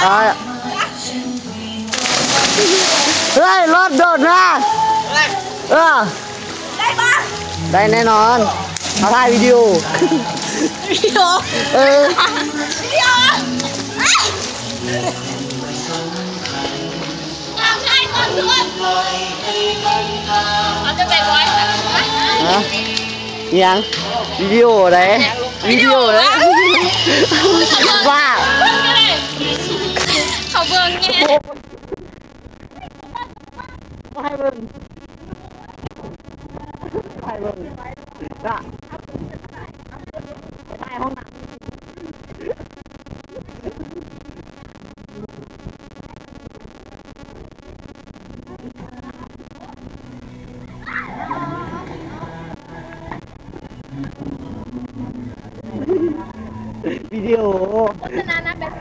ເອີຍ ເຮີ້ຍ ລົດໂດດມາ ເອີ ໄດ້ບໍ່? ໄດ້ແນ່ນອນ ເຮົາຖ່າຍວິດີໂອ ວິດີໂອ ເອີ ວິດີໂອ ເອີຍ ຮະ? ອີ່ຫຍັງ? ວິດີໂອໃດ? ວິດີໂອໃດ? ບ້າ ເຂົາເບິ່ງແນ່ ບໍ່ໃຫ້ເບິ່ງ ບໍ່ໃຫ້ເບິ່ງ ໄປຖ່າຍຫ້ອງນ້ຳ. ວິດີໂອ ໂຄສະນານະ ແບບ